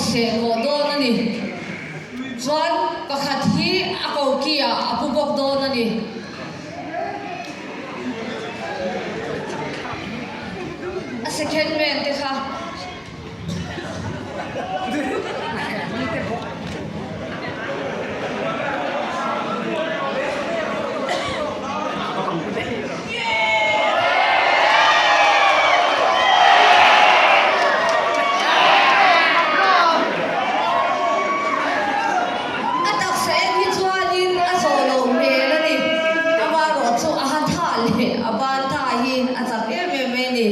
seh kawh dawn a ni. Chuan pakhat hi a koki ah a pu bawk dawn a ni. A second man te kha. A taksa en hi chuanin a zawh loh hmel a ni. Amaherawh chu a ha tha leh a ban tha hi a chak em em mai a ni.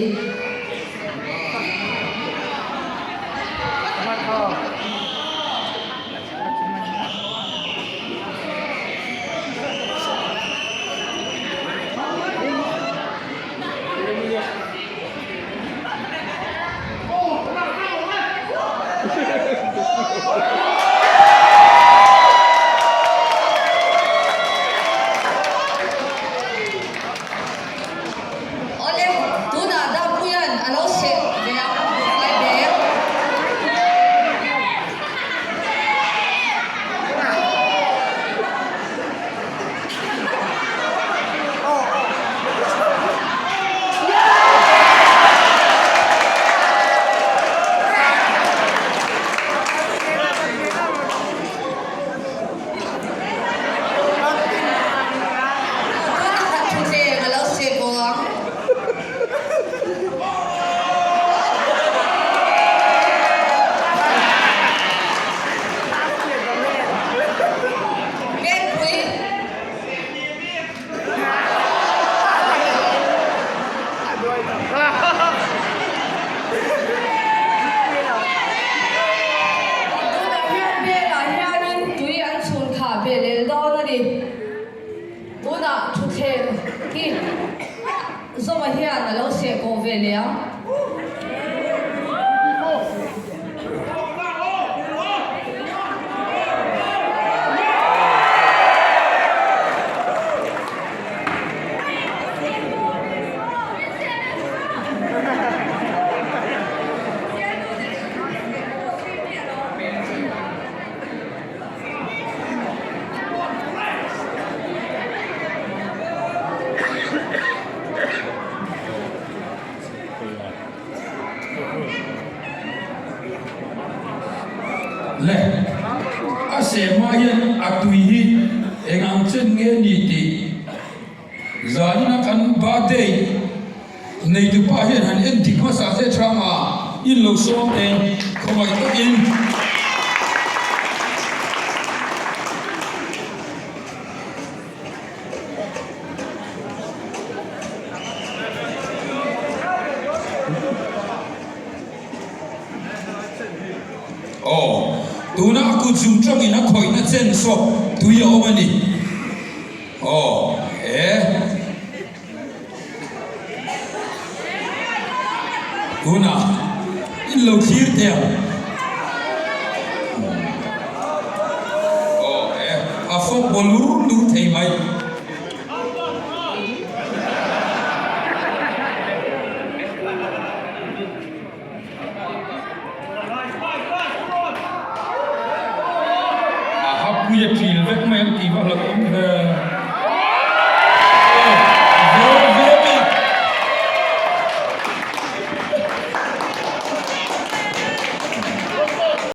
Awle, tunah Dampuia'n a lo seh ve ang a buhfai bag. Tuna khat thutleng a lo seh bawk ang. Vengpui. Tunah hian velah hianin tui an chhun khah ve lel dawn a ni. Tunah thutthleng hi Zawma hian a lo seh kawh ve leh ang. Le, a sehma hian a tui hi eng ang chen nge ni tih Zanina kan birthday neitupa hian han en dik hmasa se tha ma in lo sawm eng khawngaih takin. Aw, tuna a kut zum tangin a khawihna chen saw tui a awm a ni. Aw he tunah in lo thlir teh ang. Aw he a fawk baw lur lur thei mai. A hapui a ṭil vek mai ang tih va hlauhawm hle.